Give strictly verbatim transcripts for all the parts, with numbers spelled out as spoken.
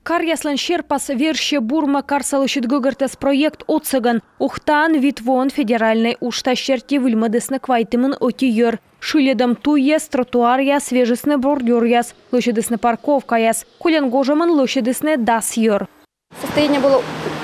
Каръяслӧн серпас вежсьӧ бурмӧ «Карса лӧсьыд гӧгӧртас» проект отсӧгӧн. Ухтаын вит воӧн федеральнӧй уджтас серти выльмӧдісны квайтымын ӧти йӧр. Шыльӧдӧм туйяс, тротуаръяс, вежисны бордюръяс, лӧсьӧдісны парковкаяс. Колян гожӧмын лӧсьӧдісны дас йӧр. Состояние было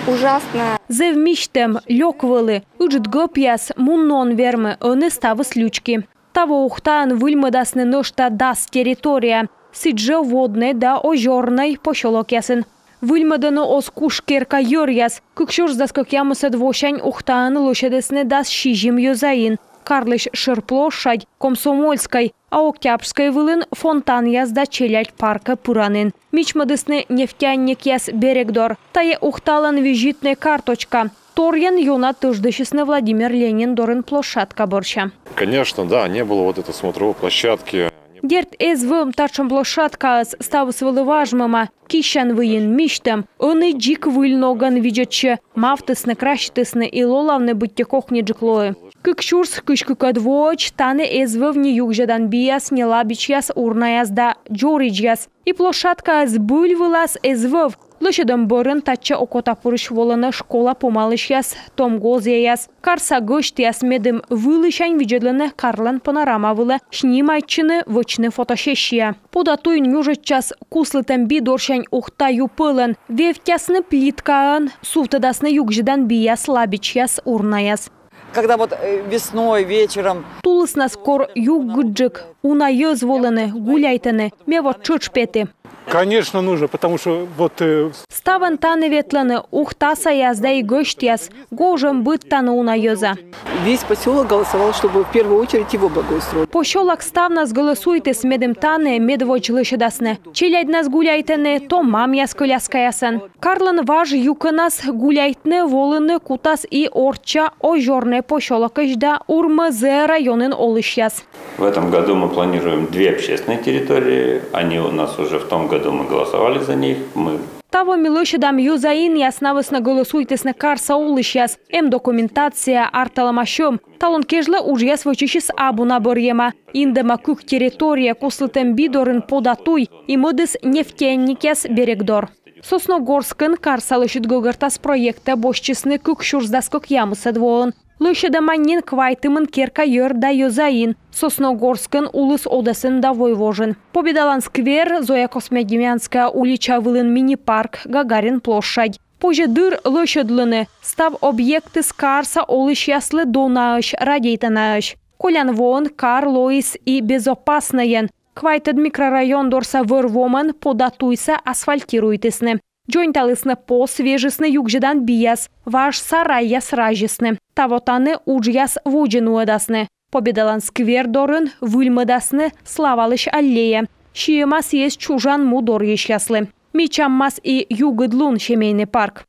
ужасное. Зэв мисьтӧм, лёк вӧлі, ыджыд гӧпъяс, мунны он вермы, ӧні ставыс лючки. Таво Ухтаын выльмӧдасны нӧшта дас территория. Сідзжӧ Воднӧй да Озёрнӧй посёлокъясын. Выльмӧдӧны оз куш керка йӧръяс. Кык сюрс дас кӧкъямысӧд восянь Ухтаын лӧсьӧдісны дас сизим йӧза ин. Карлысь шӧр площадь, Комсомольскӧй, а Октябрьскӧй вылын фонтанъяс да челядь паркӧ пыранін. Мичмӧдісны нефтяникъяс берег дор. Тайӧ Ухталӧн визитнӧй карточка. Торйӧн ёна тӧждысисны Владимир Ленин дорын площадка бӧрся. Конечно, да, не было вот этой смотровой площадки. Дерт, эз вӧв татшӧм площадкаыс, ставыс вӧлі важмӧма, киссян выйын, мисьтӧм. Ӧні дзик выль ногӧн видзӧдсьӧ, мавтісны, краситісны, и лолавны быттьӧ кокниджык лои. Кык сюрс кызь кыкӧд воӧдз тані эз вӧв ни югзьӧдан бияс, ни лабичьяс, урнаяс да дзоридзьяс. И площадкаыс збыль вылас эз вӧв. Лӧсьӧдӧм бӧрын татчӧ окотапырысь волӧны школа помалысьяс, том гозъяяс, карса гӧсьтъяс, медым вылісянь видзӧдлыны карлӧн панорама вылӧ, снимайтчыны, вӧчны фотосессия. Пода туй нюжӧдчас Куслытӧм би дорсянь Ухта ю пӧлӧн. Вевттясны плиткаӧн, сувтӧдасны югзьӧдан бияс, лабичьяс, урнаяс. Когда вот, э, весной, вечером. Тулыснас, кор югыдджык, уна йӧз волӧны, гуляйтӧны, ме вот тшӧтш петі. Конечно, нужно, потому что вот, э, ставӧн тані ветлӧны Ухтасаяс да и гӧсьтъяс, гожӧм быд тані уна йӧза. Весь посёлок голосовал, чтобы в первую очередь его благоустроить. Посёлок ставнас гӧлӧсуйтіс, медым тані медводз лӧсьӧдасны. Челядьнас гуляйтӧны, том мамъяс коляскаясӧн. Карлӧн важ юкӧнас гуляйтны волыны кутас и орчча Озёрнӧй посёлокысь да Урмӧзӧ районын олысьяс. В этом году мы планируем две общественные территории. Они у нас уже в том году, мы голосовали за них. Мы... Таво ми лӧсьӧдам йӧза инъяс, на вӧсна гӧлӧсуйтісны карса олысьяс. Эм документация, арталӧма сьӧм. Талун кежлӧ уджъяс вӧчысьыс абу на бӧрйӧма. Индӧма кык территория: Куслытӧм би дорын пода туй и мӧдыс нефтяникъяс берег дор. Сосногорскын «Карса лӧсьыд гӧгӧртас» проектӧ босьтчисны кык сюрс дас кӧкъямысӧд воын. Лӧсьӧдӧма нин квайтымын керка йӧр да йӧза ин. Сосногорскын Улыс Одесын да Войвожын. Победалӧн сквер, Зоя Космодемьянская улича вылын мини-парк, Гагарин площадь. Позьӧ дыр лӧсьӧдлыны, став объектыс карса олысьяслы донаӧсь, радейтанаӧсь. Колян воын кар лоис и безопаснӧйӧн. Квайтӧд микрорайон дорса вӧр вомӧн пода туйсӧ асфальтируйтісны. Дзоньталісны пос, вежисны югзьӧдан бияс, важ сарайяс разисны. Таво тані уджъяс водзӧ нуӧдасны. Победалӧн сквер дорын выльмӧдасны Славалысь аллея. Сиӧма сійӧс чужан му дорйысьяслы. Мичаммас и югыдлун, семейный парк.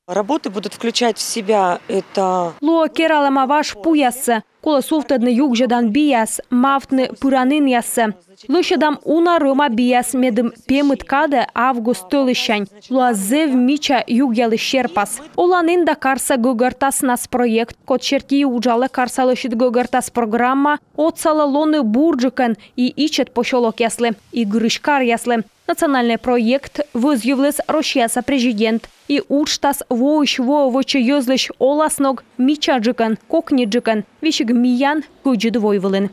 Работы будут включать в себя это... Лоӧ кералӧма важ пуяссӧ, колӧ сувтӧдны югзьӧдан бияс, мавтны пыранінъяссӧ. Лӧсьӧдам уна рӧма бияс, медым пемыд кадӧ, август тӧлысьсянь, лоас зэв мича югъялысь серпас. «Оланін да карса гӧгӧртас» нацпроект, код серти уджалӧ «Карса лӧсьыд гӧгӧртас» программа, отсалӧ лоны бурджыкӧн и ичӧт посёлокъяслы, и гырысь каръяслы. Национальнӧй проект вӧзйывліс Россияса президент. И уджтас воысь воӧ вӧчӧ йӧзлысь оласног мичаджыкӧн, кокниджыкӧн, весиг миян кӧдзыд войвылын.